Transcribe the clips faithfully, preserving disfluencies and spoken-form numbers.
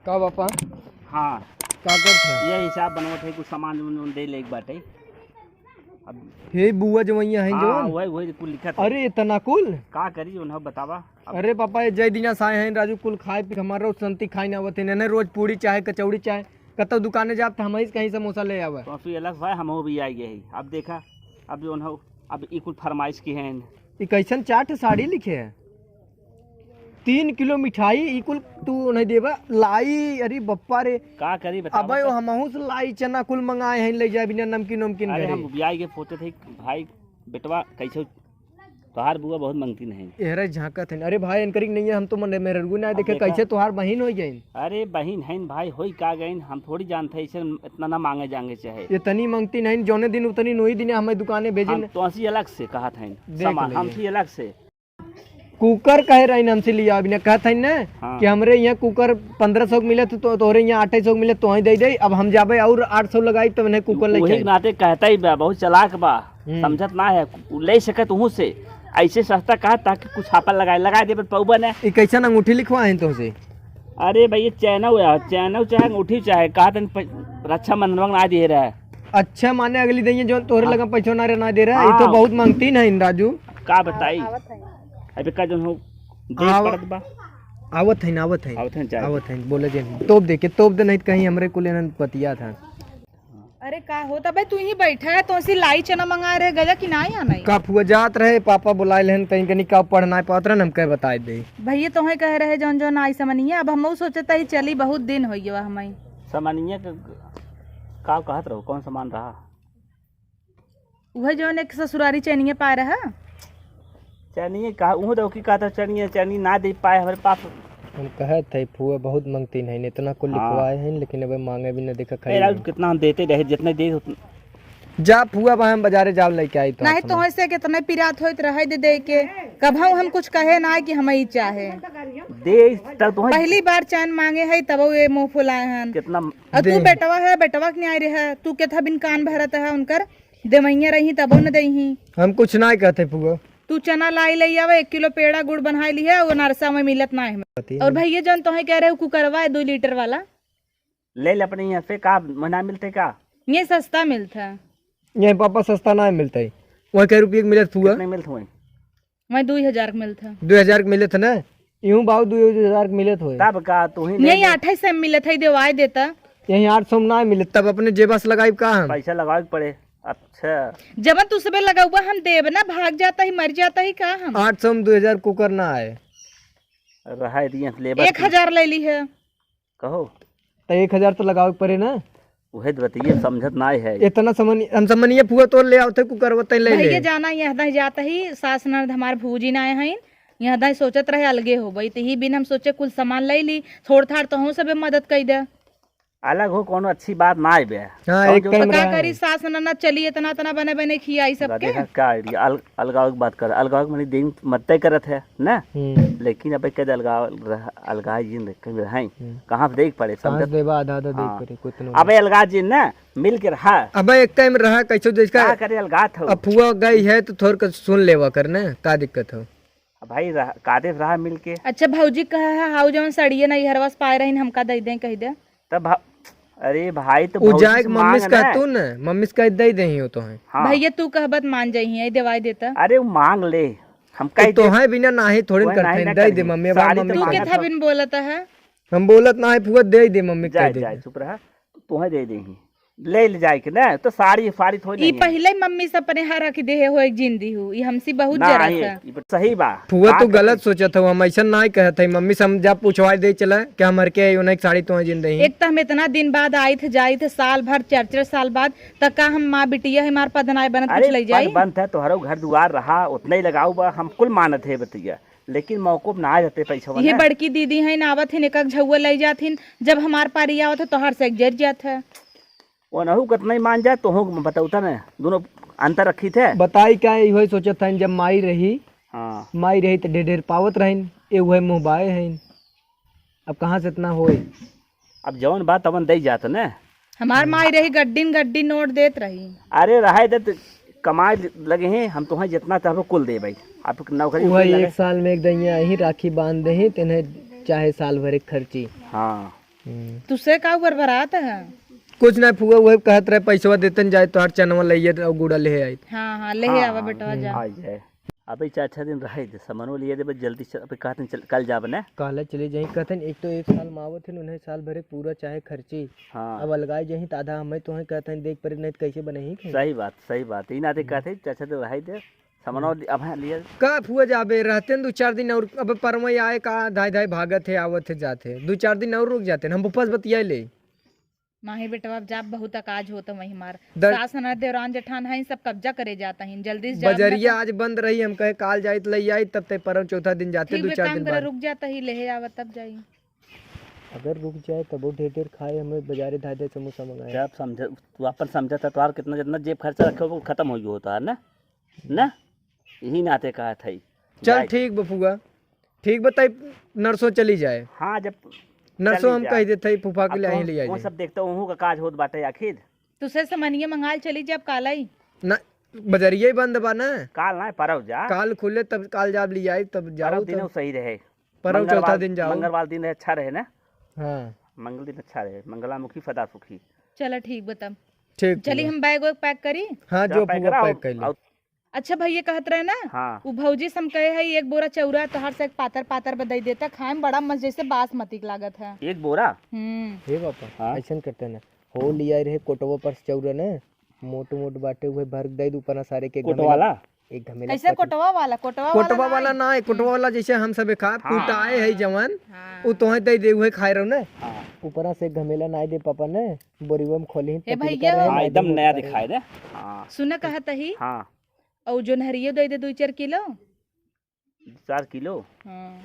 का बापा? हाँ। का करत है? ये हिसाब बनवत है, कुछ सामान उमान दे ले एक बाटे। अब हे बुआ जो वहीं है हाँ, जो? वही, वही कुल लिखत है। अरे इतना कुल? का करी उन्हें बतावा। अब अरे पापा, ये जय दिना साए हैं राजू, कुल खाए पी हमारा रोज संती खाई ना आवत है, इन्हें रोज पूरी चाहे कचौड़ी चाहे, कतौ दुकाने जाब त हम ही कहीं समोसा ले आवे। तो फिर अलग भाई हम भी आई गए हैं। अब देखा, अब जो उन्हें, अब ई कुल फरमाइश की हैं। ई कैसन चाट साड़ी लिखे है? तीन किलो मिठाई, ई कुल तू नहीं देबा, लाई, अरे बप्पा रे। का करी बतावा अबे, तो। वो हमहू से लाई चना कुल मंगाए हैं, ले जाए बिना नमकीन वमकीन अरे घरे। हम उबियाई के सोचत है भाई, बेटवा कैसे तोहार बुआ बहुत मंगती नहीं। एहरे झांकत हैं। अरे भाई, इनकरी नहीं है, हम तो मने मेहररुआ ना अब देखे, देखा। कैसे तोहार बहिन हो गई? अरे बहिन है भाई, होई का गई, हम थोड़ी जानते हैं, इसे इतना ना मांगे जाएंगे चाहे। ये तनी मंगती नहीं, जौने दिन उतनी नोई दिन हमें दुकाने भेजे हम न। तो हंसी अलग से कहत हैं, देख सामान, लीजिए। हम थी अलग से। कुकर कहे रही हमसे लिया, अभी ने कहत है ना हाँ। कि हमरे यहाँ कुकर पन्द्रह सौ के मिलत, तो तोहरे यहाँ अट्ठाईस सौ के मिलत, तोहे दे दे। अब हम जाबे और आठ सौ लगाई, तब इन्हें कुकर ले वही जाए। नाते कहता ही बा, बहुत चालाक बा, हम्म। समझत ना है, उ ले सकत उहू से, ऐसे सस्ता कहा ताकि कुछ छापा लगाए, लगा दे, पर पौबा ने। ई कैसन अंगूठी लिखवा है तुमसे? अरे भाई, ये चैनव है, चैनव चाहे अंगूठी चाहे, कहा तन प-, रक्षाबंधन में ना दिए रहे। अच्छा, माने अगली दिन ये जो तोहरे हाँ। लगा पैसा ना रे, ना दे रहा, ये तो हाँ। बहुत मांगती नहीं राजू। का बताई? आवत है। अबे का जौन हो, देख आव-, पड़त बा। आवत है ना, आवत है। आवत है, चाहे। आवत है, बोले जे। तोप दे के, तोप दे, नहीं तो कहीं हमरे कुल एनन पतिया था। अरे का होता भाई, तू ही बैठा है, तो ऐसी लाई चना मंगा रहे, गया कि ना यहाँ नहीं? का फुआ जात रहे, पापा बुलाए लेहन, कहीं कहीं का पढ़ ना पावत रहन, हम कह बताए दे। भैया तोहे कह रहे जौन जौन आई समनिया, अब हमहू सोचत ही चली, बहुत दिन हो गया हमें। समनिया के का कहत रहो, कौन सामान रहा? उहे जौन एक ससुरारी चैनिया पाए रहा। चैनिया का, उहो तो की कहत रहो, चैनिया, चैनी ना दे पाए हमारे पास। हम कहत है फुआ बहुत मंगती नहीं, इतना कुल हाँ। लिखवाए हैं, लेकिन अब मांगे भी न देखा ए, खाई राउत नहीं। कितना हम देते रहे, जितने दे उतने। जा फुआ, बा हम बाजारे जाओ लेके आई तो नहीं आप तो हमें। ऐसे कितने पिरात होइत रहे दे दे के, कभऊ हम कुछ कहे ना कि हमें ई चाहे। दे, तब तुम्हें पहली बार चैन मांगे है, तब ये मुंह फुलाए हैं। कितना और तू दे। बेटवा है, बेटवा के नहीं आए रहे, तू के था बिन कान भरत है उनकर, देवैया रही तबो न देही। हम कुछ ना कहते फुआ। तू चना लाई ले आवे, एक किलो पेड़ा गुड़ बनाए लिहे, वो नरसा में मिलत ना है। पति और नहीं। भैया जौन तोहे कह रहे हो कुकरवा है दो लीटर वाला, ले ले अपने यहाँ से, का महंगा मिलते का? ये सस्ता मिलता है। ये पापा सस्ता ना मिलता है, वहाँ कै रुपये के मिलत फुआ? कितने मिलत हुए? मैं दो हजार के मिलत है। दो हजार के मिलत है ना? यूं बाबू दो हजार के मिलत होए। तब का तू ही ले यही ले। आठ सौ में मिलत है, देवाए देता। यही आठ सौ में ना मिलत, तब अपने जेबा से लगाई का हम? पैसा लगावे के पड़े। अच्छा। जबन तू सबे लगौबा हम देब ना, भाग जाता ही, मर जाता ही का हम? आठ सौ में दो हजार कुकर ना आए। रहा दिए लेबर एक हजार ले ली है। कहो। तो एक हजार तो लगावे के पड़े ना। उहे तो बतिये समझत नाय है। इतना समन-, हम समनिया फुआ तोर ले आवते कुकर वते ले भैया ले। जाना यह दह जात ही, सास ननद हमार भूजी ना है, यह दह सोचत रहे अलगे हो भाई, तो ही बिन हम सोचे कुल सामान ले ली, थोड़ थाड़ तो हम सबे मदद कर दे। अलग हो कोनो अच्छी बात ना आए बे। हाँ, और एक जो टाइम तो का रहा करी है। सास ननद चली इतना इतना बने बने खियाई सबके। देखा का आइडिया, अल-, अलगाव की बात कर, अलगाव की मने दिन मत्ते करत है ना, हम्म। लेकिन अब कह दे अलगाव रह-, अलगाव जिन कहीं रहाई, हम्म। कहाँ पे देख पड़े, सांस समझत? देबा आधा आधा देख हाँ। पड़े, कोई इतना अबे अलगाव जिन ना, मिल के रहा। अबे एक टाइम रहा, कैसे देख का का करे अलगाव हो? अब फुआ गई है तो थोड़ के सुन लेवा कर ना, का दिक्कत हो? अब भाई रह-, कादे रहा मिल के। अच्छा भौजी कहा है, हाउ जौन सड़िए ना इहरवा से पाए रहीन, हमका दे दें, कह दे। तब भा-, अरे भाई, तो उ भौजी जाए से के मम्मी मांग से ना। कहतू न, मम्मी से कह दे देही हो तोहे। हाँ। भैया, तू कहबत मान जइही, आई देवाई देता। अरे, उ मांग ले, हम तो कह दे। तोहे बिना नाही थोड़ी तोहे करते नाही हैं, ना दे दे करही। मम्मी, अब साड़ी मम्मी तो तू मांगत के था हो। बिन बोलत है? हम बोलत ना है, फुआ दे दे मम्मी, जाए, कह दे। जाए, चुप रहा, तोहे दे देही। ले, ले जाए के ना, तो साड़ी, साड़ी थोड़ी ई नहीं है। पहिले मम्मी से अपने हर रख दे हो एक जिंदी हूँ, ई हमसे बहुत ना, जरा ये, था। ई सही बा। फुआ, का तू करी? गलत सोचत हो, हम ऐसा ना कहत है। मम्मी से हम जब पूछवाए दे चला कि हमर के उन्हें एक साड़ी तोहे जिन दही। एक तो हम इतना दिन बाद आई थे, जाई थे, साल भर, चार चार साल बाद, त का हम माँ बिटिया है, हमार पद नाय बनत अरे, कुछ ले जाई? पद बनत है, तोहरो घर दुआर रहा, उतना ही लगाऊ बा, हम कुल मानत है बतिया, लेकिन मौको पे ना आ जाते पैसा ये ना। बड़की दीदी है, ना आवत हिन, एक एक झउआ ले जात हिन, जब हमार पारी आवत है, तोहर से एक जर जात है। ओनहु कतना ही मान जाए, तोहू के बतौता न, दोनों अंतर रखी थे। बताई का, इहो सोचत हन, जब माई रही, हाँ। माई रही त ढेर ढेर पावत रहिन, ए उहे मुँह बाए हइन। अब कहाँ से इतना होए? अब जवन बात तवन दे जात न। हमार माई रही, गड्डिन गड्डी नोट देत रही। अरे रहे दे त कमाए लगे हैं, हम तोहे जितना चाहबो कुल देबे। अब नौकरी उहे उकरी लगे। एक साल में एक दइया ही राखी बांध दे, तेने चाहे साल भर एक खर्ची। हाँ। हम्म। तुसे का ऊपर बरात है? कुछ ना फुआ, उहे कहत रहे पैसवा देतन जाए तोहार चनवा लइए और गुड़ा लेहे आई। हाँ, हाँ, लेहे हाँ, आवा हाँ, बेटवा, हम्म। जा। आ जाए। अबे चार छह दिन रहे दे, समनवा लिया दे, बस जल्दी चल, अबे कहत हन चल, कल जाब ने। काले चले जाई कहत हन, एक तो एक साल में आवत हन, उन्हें साल भरे पूरा चाहे खर्ची। हाँ। अब अलगाए जाई त आधा हमें तोहे कहत हन, देख परे नहीं त कैसे बनही के? सही बात, सही बात। ई नाते कहत हन, चाचा तो रहे दे, समनवा अब हाँ लिया। का फुआ जाबे, रहते हैं दो चार दिन और, अब परवई आए का धाई धाई भागत है, आवत है, जात है, दो चार दिन और रुक जाते हैं, हम वापस बतिया ले। नाही बेटवा, अब जाब, बहुत अकाज होत वही मार। दर- सास ननद देवरान जेठान हैं, सब कब्जा करे जात हैं, जल्दी से जाब ना बजरिया तो। आज बंद रही, हम कहे काल जाइत लई आई, तब ते परम चौथा दिन जाते, ठीक दो बे, चार काम दिन करे, बाद। रुक जाता ही, लेहे आवा तब जाई। अगर रुक जाए तब वो ढेर ढेर खाए, हमें बजारे धाय धाय समोसा मंगाए। जब समझ, तू अपन समझत है, तोहार कितना जितना जेब खर्चा रखे हो, वो खत्म हो गयो होता है ना, ना? यही नाते कहत है। चल जाए। ठीक बा फुआ, ठीक बताई, नरसों चली जाए। हाँ, जब नरसों चली हम जाए। कह देते हैं, फूफा के अब ले तो आई, ले आई वो जाए। सब देखते, उहू का काज होत बाटे आखिर। तुसे समनिया मंगाल चली जाब काल आई। ना, बजरिया ही बंद बा ना। काल ना, परव जा। काल खुले तब काल जाब ले आई, तब जाओ परव दिन तब। सही रहे। परव मंगलवार, चौथा दिन जाओ। मंगलवार दिन रहे, अच्छा रहे ना। हाँ। मंगल दिन अच्छा रहे, मंगलामुखी फदा सुखी। चला ठीक बा तब। ठीक चली बा। हम बैग वैग पैक करी। हाँ, जा जो पैक फुआ करा, पैक और, कर ले। और अच्छा भैया कहत रहे ना, हाँ। उ भौजी से हम कहे है एक बोरा चौरा तोहार से एक पातर पातर बदई देता, खाए में बड़ा मस्त जैसे बासमती के लागत है। एक बोरा? हम्म। हे बापा, हाँ। ऐसन करते ना, हो लिया रहे कोटवा पर से चौरा ना, मोट मोट बाटे हुए भर दे दू पना सारे के कोटवा घमेला। वाला? एक घमेला कैसे पति- कोटवा वाला? कोटवा कोटवा वाला वाला ना। ना है, कोटवा वाला जैसे हम सब खा हाँ। कुटाए है जवन, हाँ। उ तोहे दे दे, उहे खाए रहो ना। हाँ। ऊपरा से घमेला ना दे पापा ने, बोरिवा में खोली ए पति भैया। निकाले, हाँ, ना एकदम दे नया पापा रे। दिखाई दे। हाँ। सुना कहत ही। हाँ। और जो नहरियो दे दे दो चार किलो। चार किलो? हाँ।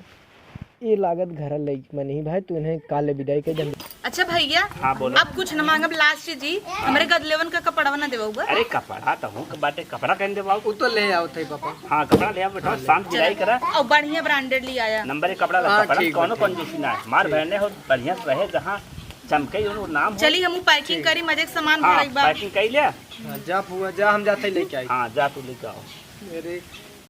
ये लागत घर लई मनही भाई, तू इन्हें काले विदाई कर दे। अच्छा भैया, हाँ, बोलो। अब कुछ न मांगब, लास्ट जी, हाँ। हमरे गदलेवन का कपड़वा न देवा हुआ। अरे कपड़ा तो हूँ, बाटे कपड़ा कहन देवा। वो तो ले आओ थे पापा। हाँ, कपड़ा ले आओ बेटा, हाँ, ले। शांत विदाई करा। और बढ़िया ब्रांडेड ले आया। नंबर एक कपड़ा ला, हाँ, कपड़ा ठीक कौनो बा, ठीक। कंजूसी ना है। मार ठीक। बहने हो, बढ़िया रहे, जहाँ चमके उन नाम हो। चली हम पैकिंग ठीक। करी, मजे के सामान हाँ, भराई बा। पैकिंग कर लिया। हाँ, जा फुआ, जा, हम जाते लेके आई। हाँ, जा तू लेके आओ। मेरे